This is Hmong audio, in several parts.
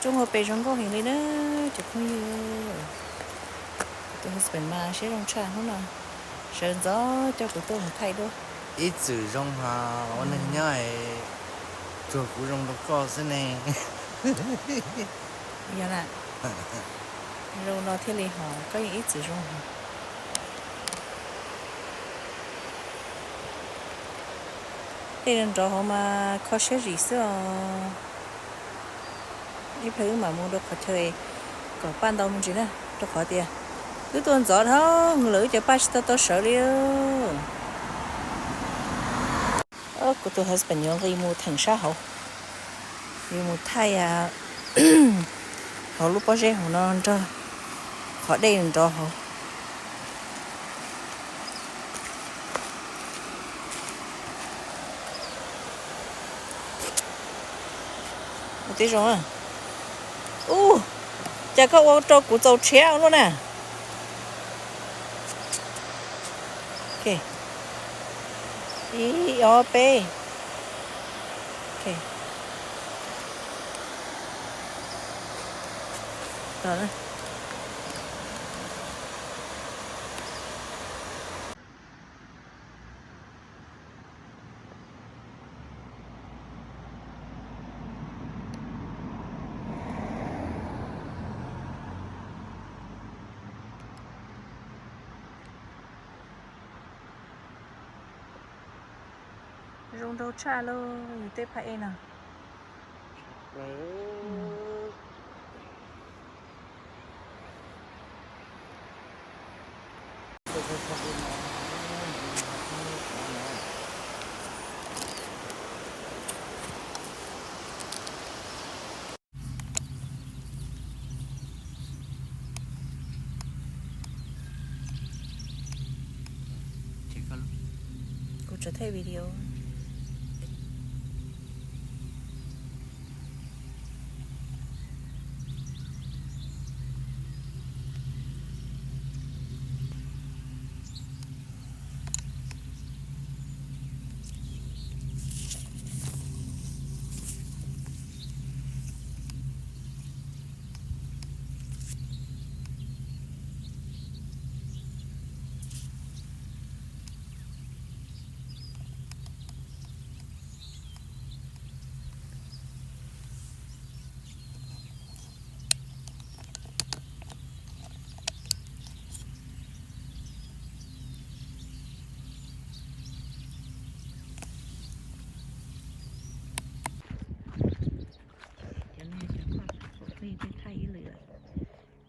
Rooj hauv pes zoo nkauj heev li na cov phooj ywg. Kuv tus husband mas siab zoo tshaj hnub no, sawv ntxov coj kuv tuaj mus thaij duab. Ib txwm zoo hos ua neeg nyob, tsuas kuv zoo rau koj xwb ne. Yog na, zoo no thiaj li hos koj yeej ib txwm zoo hos. Tej nrov hauv mas kho siab zim xwb os. Ib pliag wb mam mus rau qhov chaw kom paj ntau me ntsis na, rau qhov tias wb tuaj ntxov dhau lawm wb cov paj tsis tau tau sawv li. Kuv tus husband yuav nqis mus theem sab hauv, yuav mus thaij hauv lub pob zeb hauv no nrog qhov dej nrov hauv. Ua tib zoo. Ub, cas koj ua rau kuv txaus rhiab ua luaj na. Ib, ob, peb. Zoo nraug tshaj lauj, yus tej phaj ej no. Kuv tsuas thaij video. Cov no yog cov paj phaum pheej tej thaij ib lwm lawm,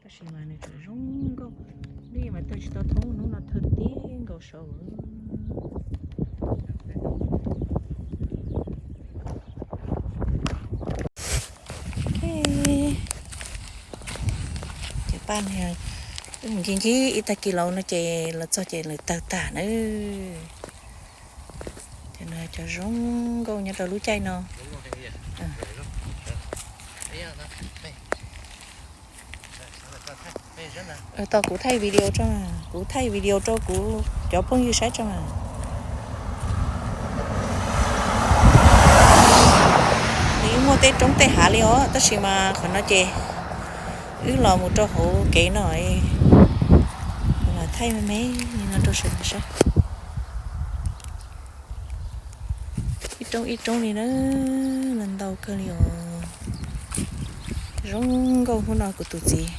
tab sis mas nws tseem zoo nkauj. Nej mas thaij tsis tau thoob, hnub no thaij tib nkaus saud. Cov paj no, wb mus ncig ncig ib tag kis laus no ces los txog ces lawv tawg tag na. Cov no cov zoo nkauj nyob rau lub caij no. Tos kuv thaij video tso, kuv thaij video rau kuv cov phooj ywg saib tso mas. Nws yeej muaj tej roob tej hav li os, tab sis mas qhov no ces wb los mus rau hauv kev no, los thaij me me li no rau sawv daws saib. Ib roob ib roob li na, los ntau kawg li os. Zoo nkauj hnub no kuv tus txiv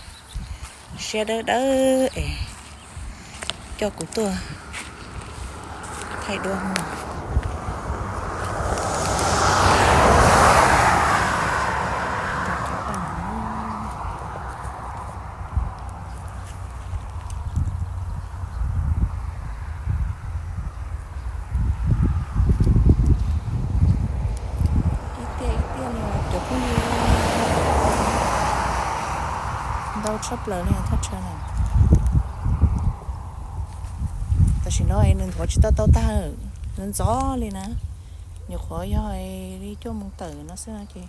siab dawb dawb es coj kuv tuaj thaij duab hnub no. Ib tiaj ib tiaj li cov phooj ywg, ntau tshaj plaws li thaj tsam no. Tam sim no es nws nthuav tsis tau tau tag, nws ntxov li na. Nyuam qhuav yog li cuaj moos tawm no xwb no ces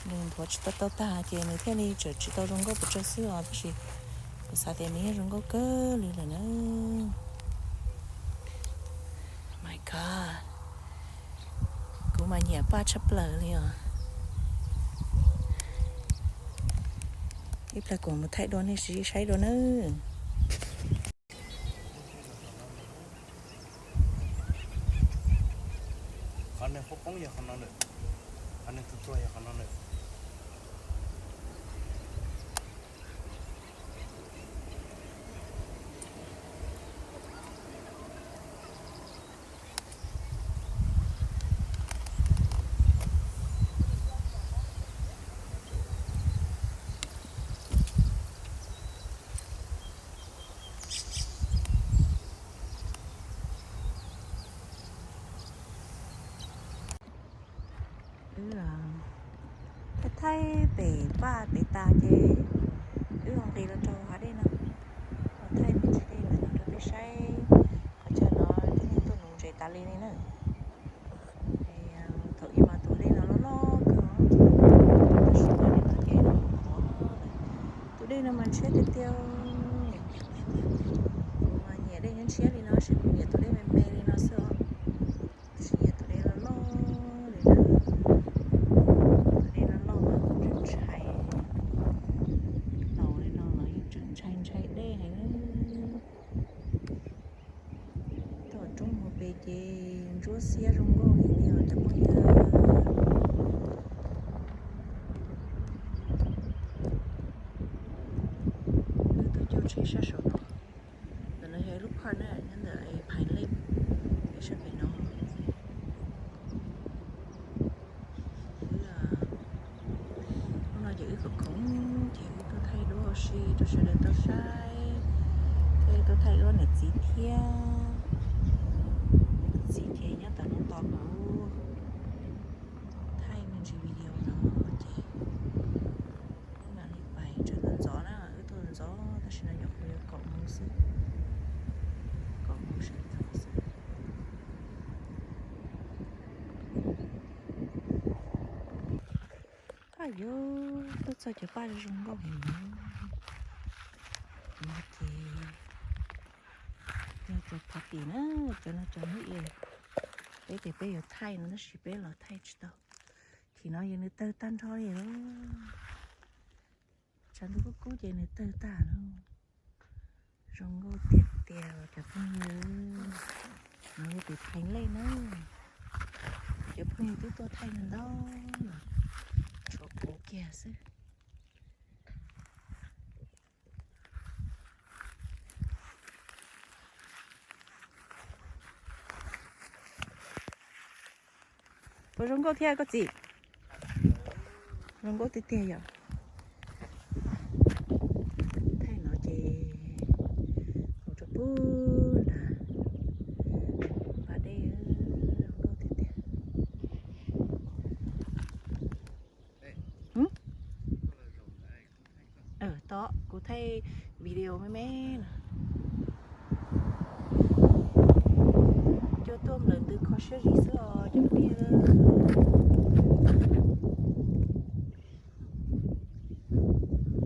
nws nthuav tsis tau tau tag ces nws thiaj li tseem tsis tau zoo nkauj pes tsawg xwb os, tab sis kuv xav tias nws yeej zoo nkauj kawg li lawm na. My God, kuv mas nyiam paj tshaj plaws li os. Ib pliag kuv mus thaij dua nej sib saib dua nawb. Qhov nws poob poob yog qhov no lawm, qhov nws tuag tuag yog qhov no lawm. Wb thaij thaij pem paj pem tas ces wb ho nqis los rau hav dej no, los thaij me ntsis dej ntawm no rau peb saib. Qhov chaw no tib neeg tuaj nuv ntses tas li li na. Thaum ub mas tus dej no loj loj kawg, tab sis tam sim no ces qhuav, tus dej no mas ntshiab tiag tiag. Kuv mas nyiam dej ntshiab li no, tab sis kuv nyiam tus dej me me li no xwb os. Tab sis nyiam tus dej loj loj li na. Tus dej loj loj mas kuv tseem ntshai, laus li no los yeej tseem ntshai ntshai dej heev. Tuaj roob hauv pes ces ntsuab xiab zoo nkauj heev li os cov phooj ywg. Wb tuaj caug tsheb sab saum no. Ntawm no yog ib lub park na, nyob ntawm Pine Lake, pem sab pem no. Hnub no ces wb khoom khoom ces wb tuaj thaij duab ua si rau sawv daws tau saib, thiab tuaj thaij duab niam txiv thiab. Txiv ces nyob tom no tos kuv thaij me ntsis video no ces wb mam li pais. Tsam ntxov ntxov na, wb tuaj ntxov tab sis no nyuam qhuav yog kaum moos xwb, kaum moos sawv ntxov xwb. Koj yuav tuaj txog cov paj zoo nkauj heev no. Ces yog cov party na, cov no cov New Year, peb tias peb yuav thaij no tab sis peb los thaij tsis tau. Chim no yog nws tawg tag nrho li lawm. Tshav ntuj kub kub ces nws tawg tag no. Zoo nkauj tiag tiag cov phooj ywg. No yog tim Pine Lake na. Cov phooj ywg twb tuaj thaij ntau ntau los tshuav kuv kiag xwb. Puas zoo nkauj thiab koj txiv? Zoo nkauj tiag tiag yom. Thaij no ces mus rau pub nrad, pas dej zoo nkauj tiag tiag. Tod kuv thaij video me me no. Cua tuaj nplawm ntws kho siab zim xwb os cov phooj ywg.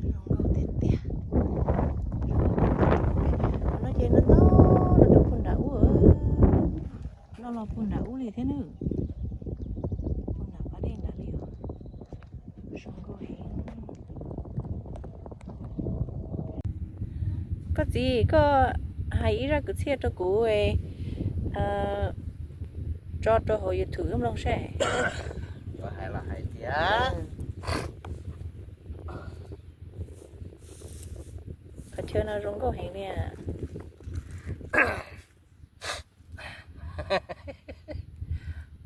Zoo nkauj tiag tiag. No ces no ntau no rau puag nram ub, no los puag nram ub li thiab nawb. Puag nram pas dej nrad li os. Zoo nkauj heev. Koj txiv, koj hais ib zaj kwv txhiaj rau kuv tso rau hauv YouTube wb mloog seb. Yuav hais los hais tiag. Qhov chaw no zoo nkauj heev li.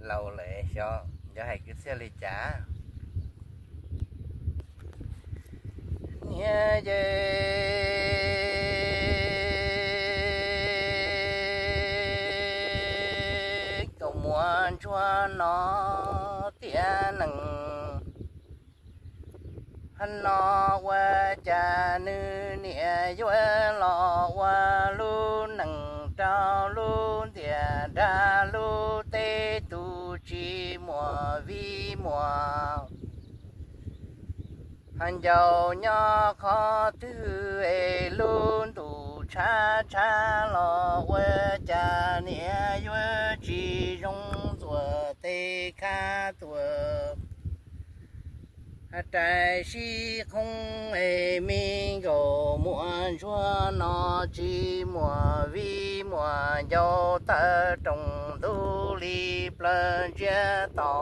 Laus lawm xyov yuav hais kwv txhiaj li cas. Niam yawg, koj muaj ntsuag no tiam neeg no ua cas nws niam yuav los ua lub neej rau lub ntiaj dag lub teb tus tsis muaj viv muaj. Ncauj nyob qhov twg es lub ntuj tshav tshav los ua cas niam yuav tsis zoo ntxuav tej khab tuag. Rais sib qhoob es me nkauj muaj ntsuag no tsis muaj viv muaj ncaus tawm rooj ntug li plaws ntsiab to.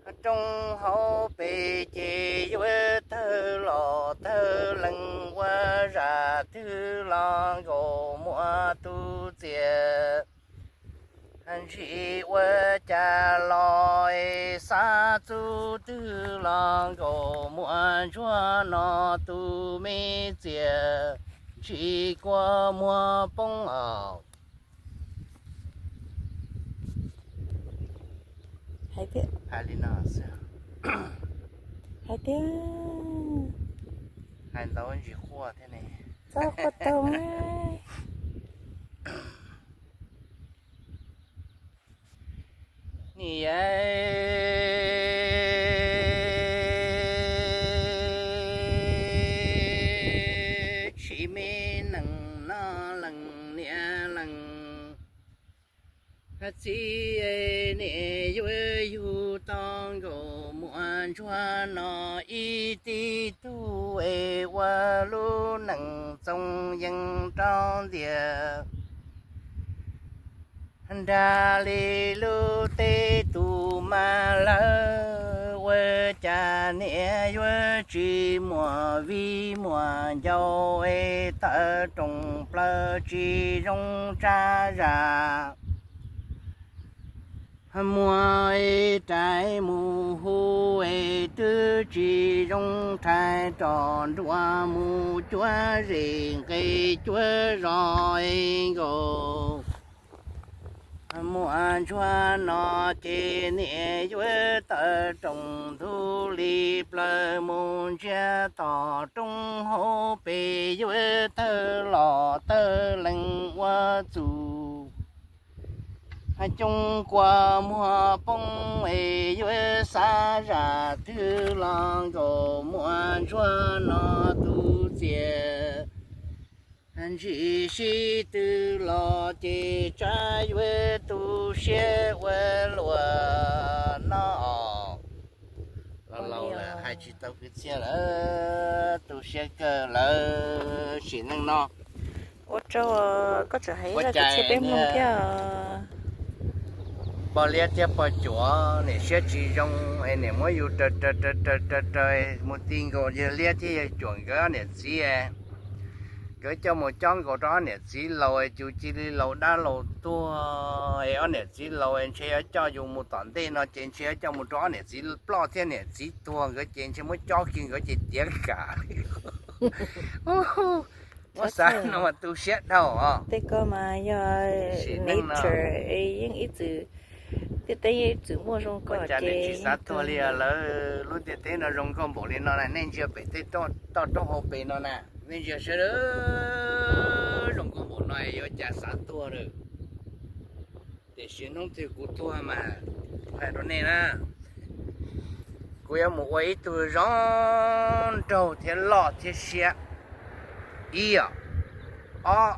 Roob hauv pes ces yuav tawg los tawg lees ua zaj twg los nkauj muaj tus txiaj. Ntsis ua cas los es xav txuj twg los nkauj muaj ntsuag no tus me txiaj ntsis kua muag poob os. Hais li no xwb. Hais tiag. Hais ntau ntsis quaj thiab ne. Txhob quaj tau. Niam, tsis me neeg no leej niam leej txiv, niam yuav yug tau nkauj muaj ntsuag no ib tib tug es ua lub neej txoos yees rau ntiag. Nrag li lub teb tus mas lawm ua cas niam yuav tsis muaj viv muaj ncaus es tawm rooj plaws tsis zoo tsav zam. Muaj rais mus hu es twb tsis zoo rhais rov nruas mus cuab zes nqes cuab zos es nkaus. Muaj ntsuag no ces niam yuav tawm rooj ntug li plaws mus ntsiag tom roob hauv pes yuav tawg los tawg lees ua txuj. Coob kua muag poob es yuav xav zaj twg los nkaus muaj ntsuag no tus txiaj. Ntsis sib tw los ces tsam yuav tu siab ua luaj no. Laus laus lawm hais tsis tau kwv txhiaj lawm, tu siab kawg lawm sim neej no. Ua tsaug, koj tseem hais ib zaj kwv txhiaj peb mloog thiab. Pog liab thiab pog cuam niam siab tsis zoo es niam muab yus raws raws raws raws raws mus ti nkaus yawg liab thiab yawg cuam nkawd niam txiv. Nkawd coj mus cob nkaus rau ob niam txiv laus es yus cia li laus dab laus tuag es ob niam txiv laus es ntshe yuav coj yus mus tom ntej no ces ntshe yuav coj mus rau ob niam txiv ploj thiab niam txiv tuag nkawd ces ntshe muab cob kiag nkawd ces tiav kam li. Muab xav no mas tu siab dhau os. Tej ko mas yog nature es yeej ib txwm, ntiaj teb yeej ib txwm muaj zoo ko ces tsis xav tuag li. Lawv lub ntiaj teb no zoo nkauj npaum li no na, nej ntsia pem tej toj roob hauv pes no na, nej ntsia sawv daws, zoo nkauj npaum no yuav cas xav tuag lawm. Tiam sis hnub twg kuv tuag mas hais rau nej na, kuv yuav mus ua ib tug zoo nraug thiab loj thiab siab. Ib yom, ob,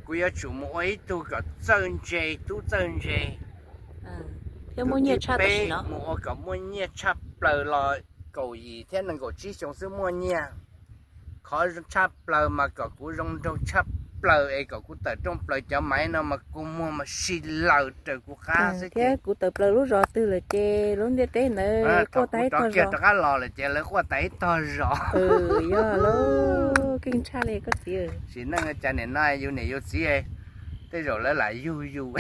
kuv yuav tsum mus ua ib tug kom txawj ntse tub txawj ntse. Tus thib peb mus ua kom muaj nyiaj tshaj plaws los kaum yim thiab nees nkaum tsib xyoo xwb muaj nyiaj. Qhov tshaj plaws mas kom kuv zoo nraug tshaj plaws es kom kuv tawm rooj plaws cov maiv no mas kua muag mas si laws raws kuv qab xwb ces kuv tawm plaws lub zos twg lawm ces lub ntiaj teb ntawd quaj tag ib tog zos, rov qab los lawm ces lawv quaj tag ib tog zos. Yog lawm, keej tshaj li koj txiv. Sim neej cas niam no yus niam yus txiv, tej zaum lawv lam yug yus.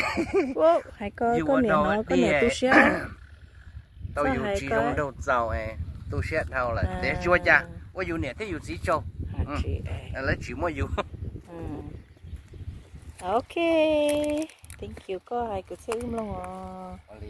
Hais ko, yus koj ua niam dhau no koj niam diag, tu siab, tau yus tsis zoo nraug txaus, tu siab dhau lawm. Tiam sis ua cas ua yus niam thiab yus txiv tsaug, lawv tsis muaj yus. Ok, thank you koj hais kwv txhiaj wb mloog os.